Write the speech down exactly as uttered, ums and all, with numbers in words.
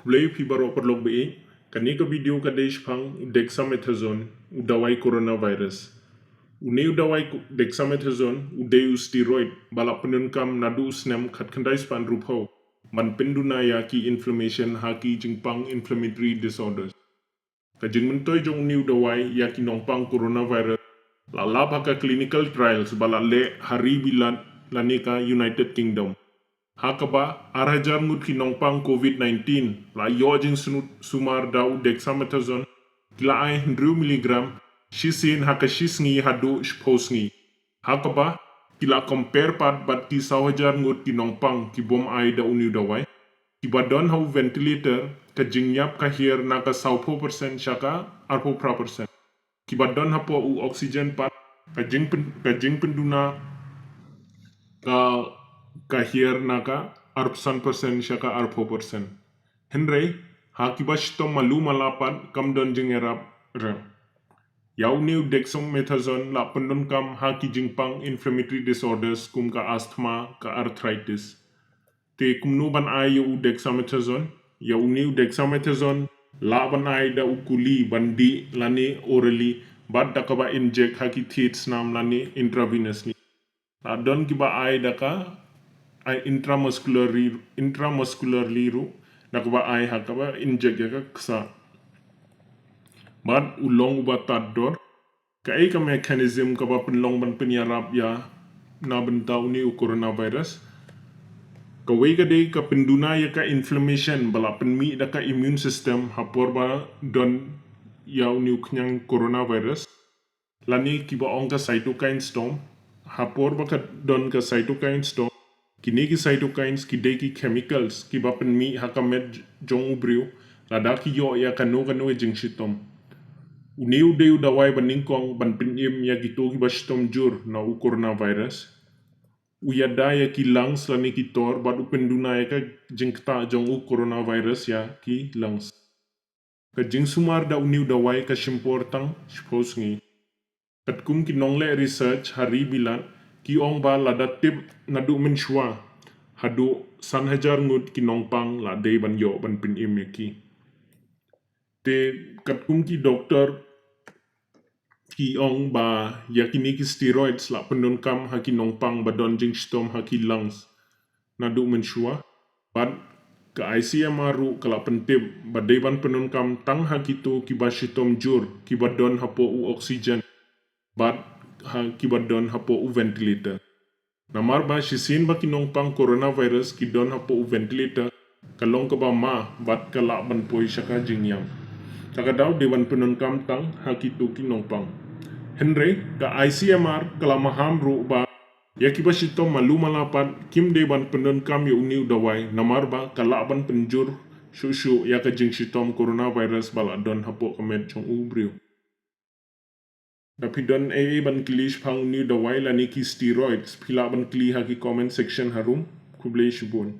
Khublei phi baroh paralok ba ïeit. Kane ka video ka dei shaphang u dexamethasone, u dawai coronavirus. Une u dawai dexamethasone u dei u steroid ba la pyndonkam naduh u snem khatkhyndai spah hynriewphew ban pynduna ïa ki inflammation ha ki jingpang, inflammatory disorders. Ka jingmyntoi jong une u dawai ïa ki nongpang coronavirus la lap ha ka clinical trials ba la leh ha ri Bilat lane ka United Kingdom. Ha kaba ar hajar ngut ki nongpang covid nineteen la ïoh jingsumar da u dexamethasone, ki la ai hynriew milligram shisien ha ka shisngi haduh shiphew sngi. Ha kaba ki la compare pat bad ki saw hajar ngut ki nongpang ki bym ai da une u dawai, kiba don ha u ventilator, ka jingïap ka hiar na ka sawphew percent sha ka arphew phra percent. Kiba don hapoh u oxygen pat, ka jingpyn-, ka jingpynduna ka, ka hiar na ka arphew san percent sha ka arphew percent. Hynrei ha kiba shitom malu mala pat kam don jingïarap rem. Ïa une u dexamethasone la pyndonkam ha ki jingpang, inflammatory disorders, kum ka asthma, ka arthritis. Te kumno ban ai ïa u dexamethasone? Ïa une u dexamethasone lah ban ai da u kuli ban dih lane orally, bad da kaba inject ha ki thied snam lane intravenously. La don kiba ai da ka, ai intramuscularly, intramuscularly ruh, da kaba ai ha kaba inject ïa ka ksah. Bad u long uba tad dor. Kaei ka mechanism kaba pynlong ban pynïarap ïa na bynta une u coronavirus? Kawei ka dei ka pynduna ïa ka inflammation ba la pynmih da ka immune system ha por ba don ïa une u khñiang coronavirus, lane kiba ong ka cytokine storm. Ha por ba ka don ka cytokine storm, kine ki cytokines ki dei ki chemicals kiba pynmih ha ka met jong u briew lada ki ïoh ïa kano kano ka jingshitom. Une u dei u dawai ba nyngkong ban pynim ïa kito kiba shitom jur na u coronavirus. U ïada ïa ki lungs lane ki tor bad u pynduna ïa ka jingktah jong u coronavirus ïa ki lungs. Ka jingsumar da une u dawai ka shim por tang shiphew sngi. Katkum ki nongleh research ha ri Bilat, ki ong ba lada tip naduh mynshuwa, haduh san hajar ngut ki nongpang la dei ban ïoh ban pynim ïa ki. Te katkum ki doktor, ki ong ba ïa kine ki steroids la pyndonkam ha ki nongpang ba don jingshitom ha ki lungs naduh mynshuwa. Bad ka I C M R ruh ka la pyntip ba dei ban pyndonkam tang ha kito kiba shitom jur, kiba don hapoh u oxygen, bad ha, kiba don hapoh u ventilator. Namar ba shisien ba ki nongpang coronavirus ki don hapoh u ventilator, ka long kaba ma bad ka lah ban poi sha ka jingïam. Te ka daw dei ban pyndonkam tang ha kito ki nongpang. Hynrei ka I C M R ka la maham ruh ba ïa kiba shitom malu mala pat kim dei ban pyndonkam ïa une u dawai, namar ba ka lah ban pynjur shuh shuh ïa ka jingshitom coronavirus ba la don hapoh ka met jong u briew. Da phi don ei ei ban kylli shaphang une u dawai lane ki steroids, phi lah ban kylli ha ki comment section harum. Khublei shibun.